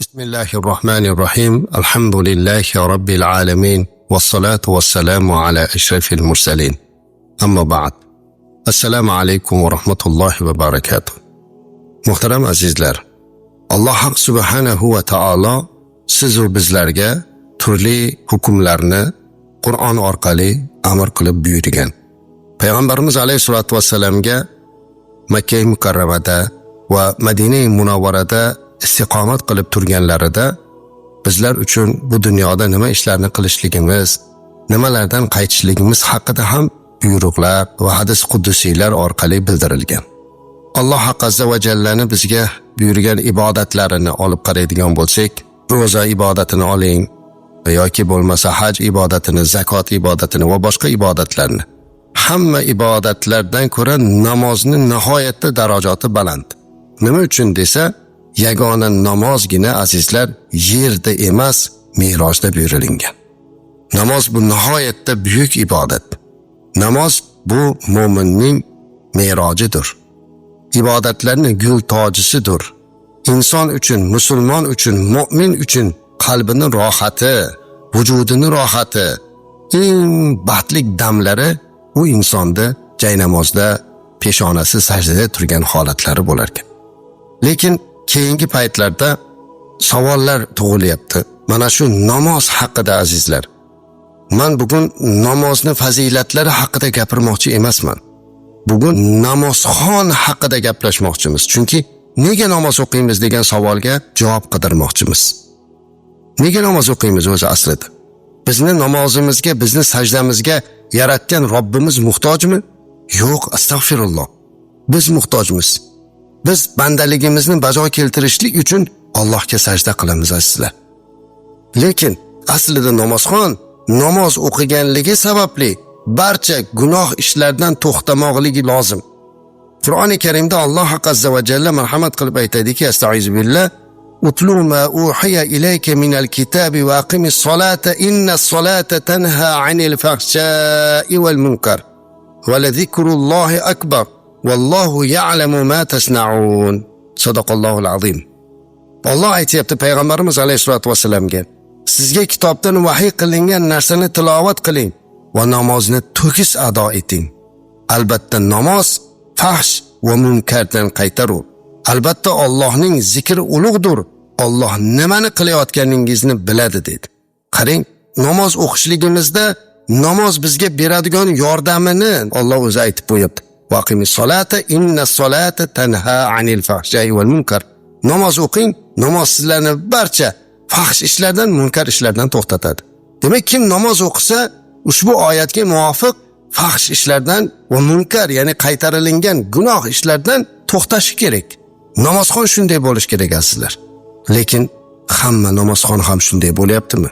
Bismillahirrohmanirrohim. Alhamdulillahi robbil alamin. Vassalatu vassalamu ala ashrafil mursalin. Amma ba'd. Assalomu alaykum va rahmatullohi va barakatuh. Muhtaram azizlar, Alloh subhanahu va taolo siz va bizlarga turli hukmlarni Qur'on orqali amr qilib buyurgan. Payg'ambarimiz alayhisolatu vassalamga Makka mukarramada va Madina Munavvarada istiqomat qilib turganlarida bizlar uchun bu dunyoda nima ishlarni qilishligimiz, nimalardan qaytishligimiz haqida ham buyruqlar va hadis qudusiylar orqali bildirilgan. Alloh azza va jallani bizga buyurgan ibodatlarini olib qaraydigan bo'lsak, ro'za ibodatini oling yoki bo'lmasa haj ibodatini, zakot ibodatini va boshqa ibodatlarni. Hamma ibodatlardan ko'ra namozni nihoyatda darajati baland. Nima uchun desa, yagona namozgina azizlar yerda emas, merojda buyurilgan. Namoz bu nihoyatda buyuk ibodat. Namoz bu mo'minning merojidir. Ibodatlarning gul tojisidir. Inson uchun, musulmon uchun, mo'min uchun qalbini rohati, vujudini rohati, eng baxtli damlari u insonda jaynamozda peshonasi sajdada turgan holatlari bo'lar ekan. Lekin keyingi paytlarda savollar tug'ilyapti. Mana shu namoz haqida azizlar. Men bugun namozni fazilatlari haqida gapirmoqchi emasman. Bugun namozxon haqida gaplashmoqchimiz. Chunki nega namoz o'qiymiz degan savolga javob qidirmoqchimiz. Nega namoz o'qiymiz o'zi aslida? Bizni namozimizga, bizni sajdamizga yaratgan Robbimiz muhtojmi? Yo'q, astag'firulloh. Biz muhtojmiz. Biz bandaligimizni bajo keltirishlik uchun Allohga sajda qilamiz azizlar. Lekin aslida namozxon namoz o'qiganligi sababli barcha gunoh ishlardan to'xtamoqligi lozim. Qur'oni Karimda Alloh azza va jalla marhamat qilib aytadiki, astaizu billah, utlu ma uhiya ilayka minal kitabi va aqimis solata innas solata tanha anil fahsha'i val munkar va la zikrullohi akbar vallohu ya'lamu ma tasna'un. Sadaqallohul azim. Alloh aytayapti payg'ambarimiz alayhisolatu vassalamga, sizga kitobdan vahiy qilingan narsani tilovat qiling va namozni to'kis ado eting. Albatta namoz fahsh va munkardan qaytarur. Albatta Allohning zikri ulug'dir. Alloh nimani qilayotganingizni biladi dedi. Qarang, namoz o'qishligimizda namoz bizga beradigan yordamini Alloh o'zi aytib qo'yibdi. Vaqimis solata innas solata tanha anil fahsha'i val munkar. Namoz o'qing, namoz sizlarni barcha fahsh ishlardan, munkar ishlardan to'xtatadi. Demak, kim namoz o'qisa, ushbu oyatga muvofiq fahsh ishlardan va munkar, ya'ni qaytarilingan gunoh ishlardan to'xtashi kerak. Namozxon shunday bo'lish kerak azizlar. Lekin hamma namozxon ham shunday bo'lyaptimi?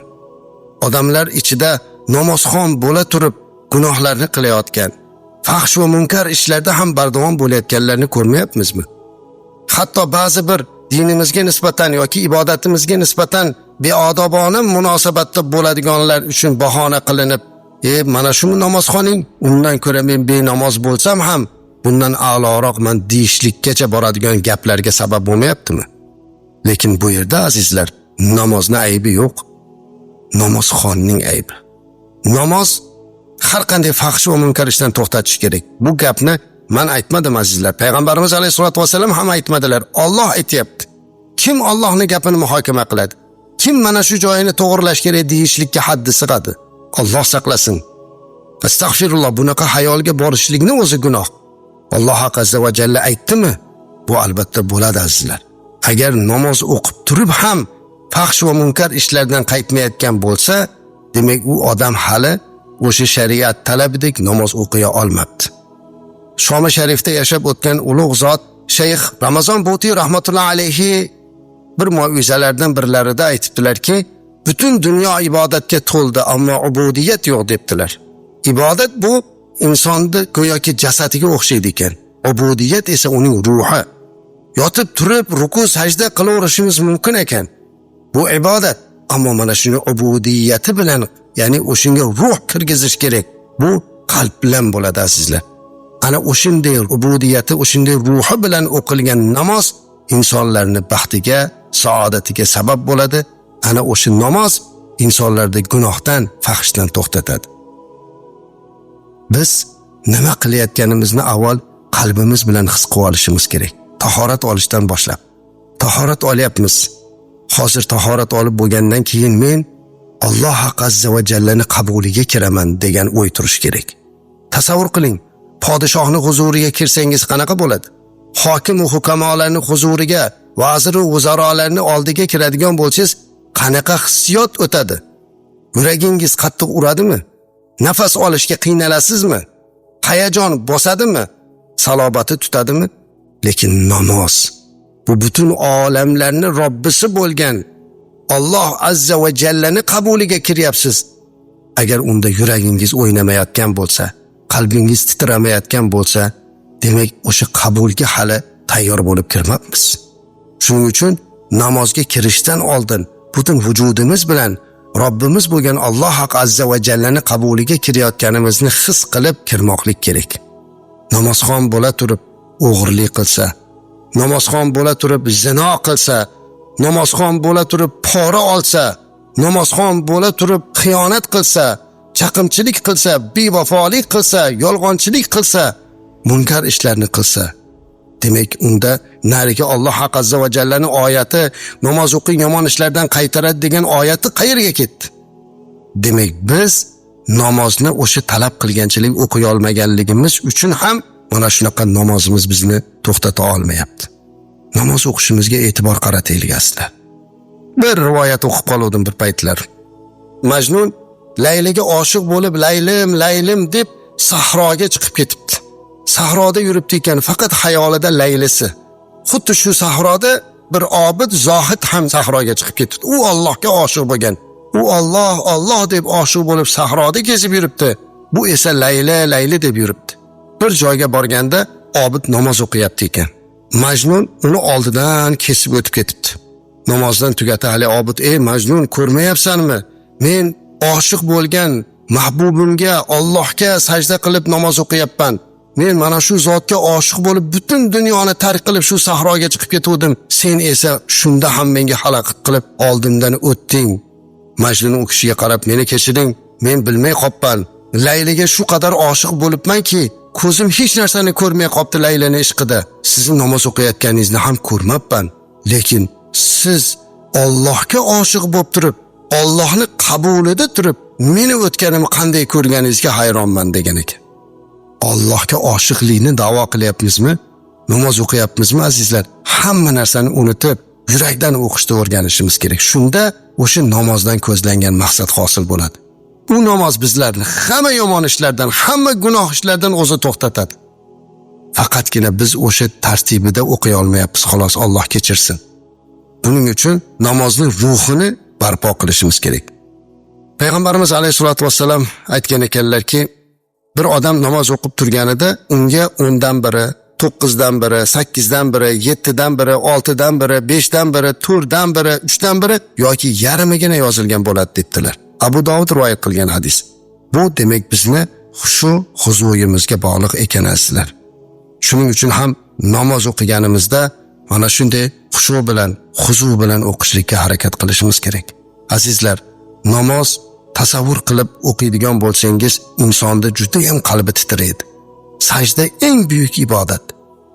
Odamlar ichida namozxon bo'la turib gunohlarni qilayotgan, fahsh va munkar ishlarda ham bardavom bo'layotganlarni ko'rmayapmizmi? Hatto ba'zi bir dinimizga nisbatan yoki ibodatimizga nisbatan beodobona munosabatda bo'ladiganlar uchun bahona qilinib, mana shumi namozxoning, undan ko'ra men benamoz bo'lsam ham bundan a'loroqman deyishlikkacha boradigan gaplarga sabab bo'lmayaptimi? Lekin bu yerda azizlar, namozni aybi yo'q. Namozxonning aybi. Namoz har qanday fahsh va munkar ishdan to'xtatish kerak. Bu gapni men aytmadim azizlar. Payg'ambarimiz alayhisolatu vasallam ham aytmadilar. Alloh aytayapti. Kim Allohning gapini muhokama qiladi? Kim mana shu joyini to'g'rilash kerak deyishlikka haddi sig'adi? Alloh saqlasin. Astag'firulloh, bunaqa hayolga borishlikni o'zi gunoh. Alloh azza va jalla aytdimi? Bu albatta bo'ladi azizlar. Agar namoz o'qib turib ham fahsh va munkar ishlardan qaytmayotgan bo'lsa, demak u odam hali o'sha shariat talabidek namoz o'qiya olmabdi. Shomi sharifda yashab o'tgan ulug' zot Shayx Ramazon Butiy rahmatullohi alayhi bir mo'jizalardan birlarida aytibdilarki, butun dunyo ibodatga to'ldi, ammo ubudiyat yo'q debdilar. Ibodat bu insonni go'yoki jasadiga o'xshaydi ekan. Ubudiyat esa uning ruhi. Yotib turib ruku sajda qilaverishimiz mumkin ekan. Bu ibodat, ammo mana shuni ubudiyati bilan, ya'ni o'shanga ruh kirgizish kerak. Bu qalb bilan bo'ladi azizlar. Ana o'shanday ubudiyati, o'shanday ruhi bilan o'qilgan namoz insonlarni baxtiga, saodatiga sabab bo'ladi. Ana o'sha namoz insonlarni gunohdan, fahshdan to'xtatadi. Biz nima qilayotganimizni avval qalbimiz bilan his qilib olishimiz kerak. Tahorat olishdan boshlab. Tahorat olyapmiz. Hozir tahorat olib bo'lgandan keyin men Alloh azza va jallani qabuliga kiraman degan o'y turish kerak. Tasavvur qiling, podshohning huzuriga kirsangiz qanaqa bo'ladi? Hokim va hukamolarning huzuriga, vazir va vuzarolarning oldiga kiradigan bo'lsangiz, qanaqa hissiyot o'tadi? Yuragingiz qattiq uradimi? Nafas olishga qiynalasizmi? Hayajon bosadimi? Salobati tutadimi? Lekin namoz bu butun olamlarning Robbisi bo'lgan Alloh azza va jallani qabuliga kiryapsiz. Agar unda yuragingiz o'ynamayotgan bo'lsa, qalbingiz titramayotgan bo'lsa, demak o'sha qabulga hali tayyor bo'lib kirmabmiz. Shuning uchun namozga kirishdan oldin butun vujudimiz bilan Robbimiz bo'lgan Alloh azza va jallani qabuliga kirayotganimizni his qilib kirmoqlik kerak. Namozxon bo'la turib o'g'irlik qilsa, namozxon bo'la turib zino qilsa, namozxon bo'la turib pora olsa, namozxon bo'la turib xiyonat qilsa, chaqimchilik qilsa, bevafolik qilsa, yolg'onchilik qilsa, munkar ishlarni qilsa, demak unda narigi Alloh azza va jallaning oyati namoz o'qing yomon ishlardan qaytaradi degan oyati qayerga ketdi? Demak biz namozni o'sha talab qilganchalik o'qiy olmaganligimiz uchun ham mana shunaqa namozimiz bizni to'xtata olmayapti. Namoz o'qishimizga e'tibor qarataylik asli. Bir rivoyat o'qib qoldim bir paytlar. Majnun Layliga oshiq bo'lib Laylim, Laylim deb sahroga chiqib ketibdi. Sahroda yuribdi ekan, faqat xayolida Laylisi. Xuddi shu sahroda bir obid zohid ham sahroga chiqib ketibdi. U Allohga oshiq bo'lgan. U Alloh, Alloh deb oshiq bo'lib sahroda kezib yuribdi. Bu esa Layli, Layli deb yuribdi. Bir joyga borganda obid namoz o'qiyapti ekan. Majnun uni oldidan kesib o'tib ketibdi. Namozdan tugati hali obid: "Ey Majnun, ko'rmayapsanmi? Men oshiq bo'lgan mahbubimga, Allohga sajda qilib namoz o'qiyapman. Men mana shu zotga oshiq bo'lib butun dunyoni tark qilib shu sahroga chiqib ketuvdim. Sen esa shunda ham menga xalaqit qilib oldimdan o'tding." Majnun u kishiga qarab: "Meni kechiring, men bilmay qopman. Layliga shu qadar oshiq bo'libmanki, ko'zim hech narsani ko'rmay qopti Laylani ishqida. Sizni namoz o'qiyotganingizni ham ko'rmabman. Lekin siz Allohga oshiq bo'lib turib, Allohni qabulida turib, meni o'tganimni qanday ko'rganingizga hayronman" degan ekan. Allohga oshiqlikni da'vo qilyapmizmi? Namoz o'qiyapmizmi azizlar? Hamma narsani unutib, yurakdan o'qishni o'rganishimiz kerak. Shunda o'sha namozdan ko'zlangan maqsad hosil bo'ladi. Bu namoz bizlarni hamma yomon ishlardan, hamma gunoh ishlardan o'zi to'xtatadi. Faqatgina biz o'sha tartibida o'qiy olmayapmiz, xolos, Alloh kechirsin. Buning uchun namozning ruhini barpo qilishimiz kerak. Payg'ambarimiz alayhisolatu vassalam aytgan ekanlarki, bir odam namoz o'qib turganida unga 10dan biri, 9dan biri, 8dan biri, 7dan biri, 6dan biri, 5dan biri, 4dan biri, 3dan biri yoki yarmigina yozilgan bo'ladi debdilar. Abu Dovud rivoyat qilgan hadis. Bu demak bizni xushu huzurimizga bog'liq ekan azizlar. Shuning uchun ham namoz o'qiganimizda mana shunday xushu bilan, huzur bilan o'qishlikka harakat qilishimiz kerak. Azizlar, namoz tasavvur qilib o'qiydigan bo'lsangiz, insonda juda ham qalbi titraydi. Sajda eng buyuk ibodat.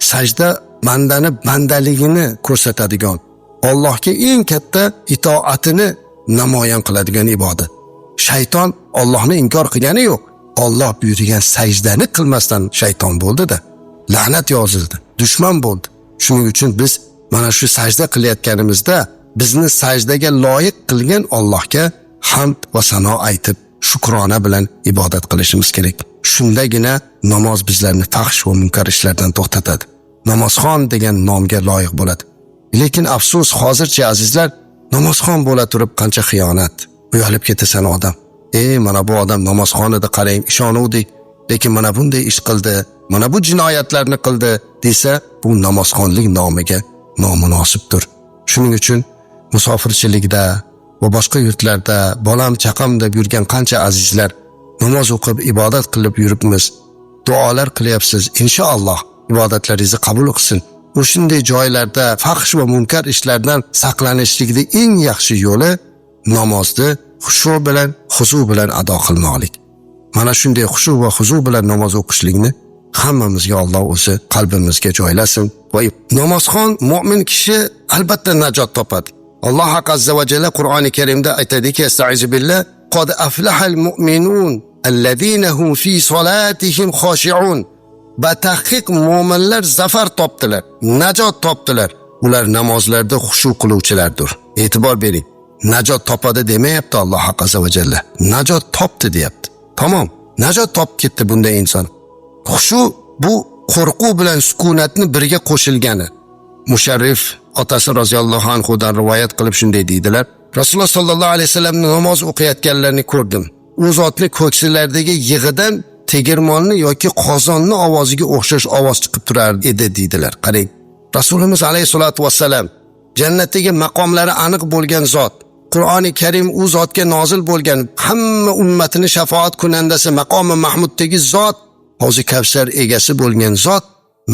Sajda bandani bandaligini ko'rsatadigan, Allohga eng katta itoatini namoyon qiladigan ibodat. Shayton Allohni inkor qilgani yo'q. Alloh buyurgan sajdani qilmasdan shayton bo'ldi-da. La'nat yozildi, dushman bo'ldi. Shuning uchun biz mana shu sajda qilayotganimizda bizni sajdaga loyiq qilgan Allohga hamd va sano aytib, shukrona bilan ibodat qilishimiz kerak. Shundagina namoz bizlarni fahsh va munkar ishlardan to'xtatadi. Namozxon degan nomga loyiq bo'ladi. Lekin afsus, hozircha azizlar, namozxon bo'la turib qancha xiyonat, uyalib ketasan odam. Mana bu odam namozxon edi, qarang, ishonuvdik, lekin mana bunday ish qildi, mana bu jinoyatlarni qildi desa, bu namozxonlik nomiga nomunosibdir. Shuning uchun musofirchilikda va boshqa yurtlarda bolam chaqam deb yurgan qancha azizlar namoz o'qib ibodat qilib yuribmiz, duolar qilyapsiz. Inshaalloh ibodatlaringizni qabul qilsin. O'shunday joylarda fahsh va munkar ishlardan saqlanishlikning eng yaxshi yo'li namozni xushu bilan, huzu bilan ado qilmoqlik. Mana shunday xushu va huzu bilan namoz o'qishlikni hammamizga Alloh o'zi qalbimizga joylasin. Va namozxon mo'min kishi albatta najot topadi. Alloh azza va jalla Qur'oni Karimda aytadiki, estaizu billah, qad aflahal mu'minun allazina hum fi solatihim xoshi'un. Batahqiq mo'minlar zafar topdilar, najot topdilar. Ular namozlarda xushu qiluvchilardir. E'tibor bering. Najot topadi demayapti Alloh azza va jalla. Najot topdi deyapti. Tamom, najot topib ketdi bunday inson. Xushu bu qo'rquv bilan sukunatni birga qo'shilgani. Musharrif otasi roziyallohu anhudan rivoyat qilib shunday deydilar. Rasululloh sollallohu alayhi vasallamni namoz o'qiyotganlarini ko'rdim. U zotni ko'ksilaridagi yig'idan tegirmonni yoki qozonni ovoziga o'xshash ovoz chiqib turar edi deydilar. Qarang, Rasulimiz alayhisolatu vassalam jannatdagi maqomlari aniq bo'lgan zot, Qur'oni Karim u zotga nozil bo'lgan, hamma ummatini shafoat kunandasi maqomi Mahmuddagi zot, Havzi Kavsar egasi bo'lgan zot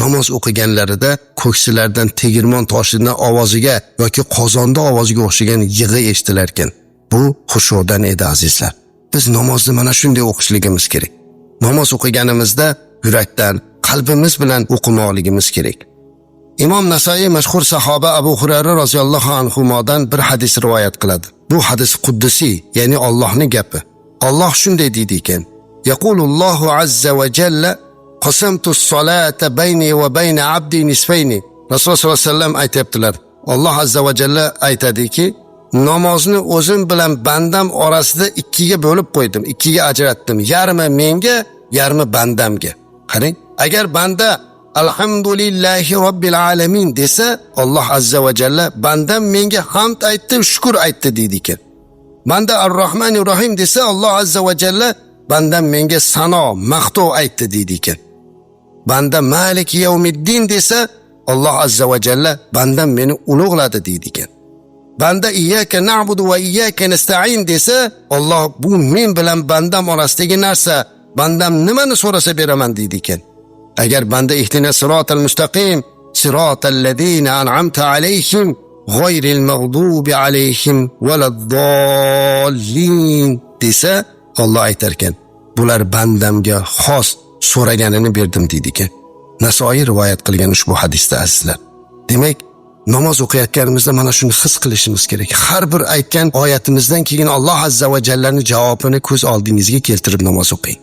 namoz o'qiganlarida ko'ksilardan tegirmon toshining ovoziga yoki qozonda ovoziga o'xshagan yig'i eshitilar ekan. Bu xushudan edi azizlar. Biz namozni mana shunday o'qishligimiz kerak. Namoz o'qiganimizda yurakdan, qalbimiz bilan o'qimoqligimiz kerak. Imom Nasoiy mashhur sahoba Abu Hurayra roziyallohu anhudan bir hadis rivoyat qiladi. Bu hadis quddusiy, ya'ni Allohning gapi. Alloh shunday deydi ekan: Yaqulullohu azza va jalla qasamtu as-salata bayni va bayna abdi nisfayni. Rasululloh sollallohu alayhi vasallam aytayaptilar. Alloh azza va jalla aytadiki, namozni o'zim bilan bandam orasida ikkiga bo'lib qo'ydim, ikkiga ajratdim. Yarmi menga, yarmi bandamga. Qarang, agar banda alhamdulillahi robbil alamin desa, Alloh azza va jalla bandam menga hamd aytdi, shukr aytdi deydi ekan. Banda ar-Rohmanir Rohim desa, Alloh azza va jalla bandam menga sano, maqtov aytdi deydi ekan. Banda Maliki yawmiddin desa, Alloh azza va jalla bandam meni ulug'ladi deydi ekan. Banda iyyaka na'budu va iyyaka nasta'in desa, Alloh bu men bilan bandam orasidagi narsa, bandam nimani so'rasa beraman deydi ekan. Agar banda ihdina siratal mustaqim, siratal ladina an'amta alayhim g'oyril mag'dubi alayhim valaddallin desa, Alloh aytar ekan, bular bandamga xos so'raganini berdim deydi ekan. Nasoiy rivoyat qilgan ushbu hadisda azizlar. Demak, namoz o'qiyotganimizda mana shuni his qilishimiz kerak. Har bir aytgan oyatimizdan keyin Alloh azza va jallaning javobini ko'z oldingizga keltirib namoz o'qing.